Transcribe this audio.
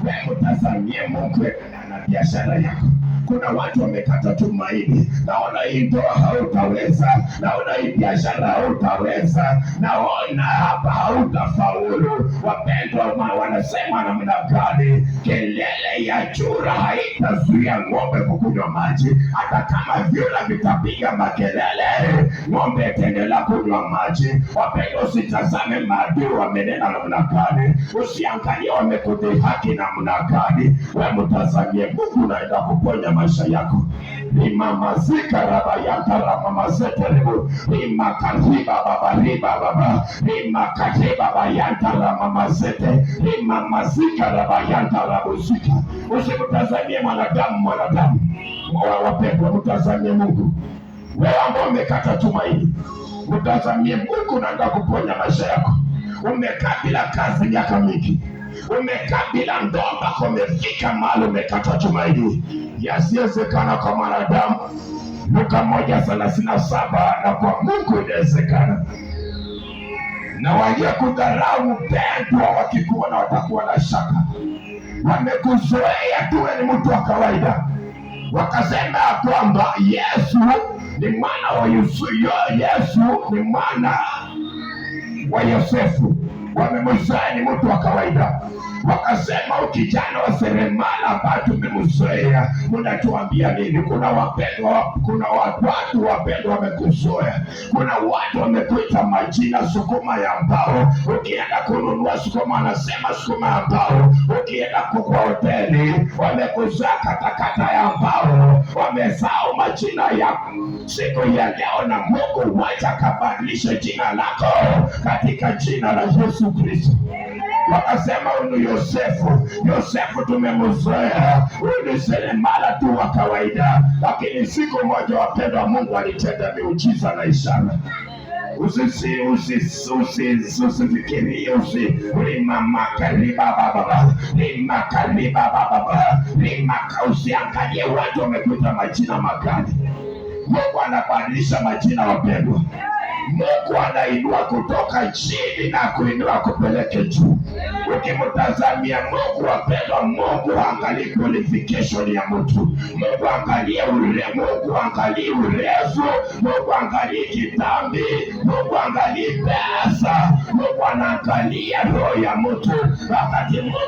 Wewe mtazamie Mungu na biashara yako. Kuna watu wamekata tumaini, naona hii ndoa hautaweza, naona hii biashara hautaweza, naona hapa hautafaulu. Wapendwa, wanasema namna gani? Kelele ya chura haitazuia ng'ombe kukunywa maji, hata kama vyura vitapiga makelele, ng'ombe itaendelea kunywa maji. Wapendwa, usitazame maadui wamenena namna gani, usiangalie wamekudhihaki namna gani, wewe mtazamie Mungu, unaenda kuponya maisha yako. Rimamazika rabayanta ramamazeterebo rimakariba baba riba baba rimakariba bayanta ramamazete rimamazika rabayanta rabuzika. Usimtazamie mwanadamu, mwanadamu wapendwa, mtazamie Mungu. Wewe ambao umekata tumaini, mtazamie Mungu, naenda kuponya maisha yako. Umekaa bila kazi miaka mingi, umekaa bila ndoa mpaka umefika mahali umekata tumaini. Yasiyowezekana kwa mwanadamu, Luka 1:37, na kwa Mungu inawezekana. Na waliokudharau mpendwa, wakikuona watakuwa na shaka, wamekuzoea tuwe ni mtu wa kawaida, wakasema ya kwamba Yesu ni mwana wa Yusufu, Yesu ni mwana wa Yosefu, wamemzoea ni mtu wa kawaida. Wakasema ukijana wa seremala ambaye tumemzoea, mnatuambia nini? Kuna wapendwa, kuna watu wapendwa wamekuzoea, kuna watu wamekuita majina sukuma ya mbao. Ukienda kununua sukuma anasema sukuma ya mbao. Ukienda kwa hoteli wamekuzoea katakata ya mbao, wamesahau majina yako. Siku ya leo na Mungu wacha kabadilishe jina lako katika jina la Yesu Kristo. Wakasema huyu ni Yosefu, Yosefu tumemzoea, huyu ni seremala tu wa kawaida. Lakini siku moja, wapendwa, Mungu alitenda miujiza na ishara. Usifikirie usi rimamakariba rimakariba baba rimaka, usiangalie watu wamekuita majina makali. Mungu anabadilisha majina, wapendwa. Mungu anainua kutoka chini na kuinua kupeleke juu. Ukimtazamia Mungu, wapendwa, Mungu haangalii qualification ya mtu. Mungu angalie ure, Mungu angalie urefu, Mungu angalie kitambi, Mungu angalie pesa, Mungu anaangalia roho ya mtu. Wakati Mungu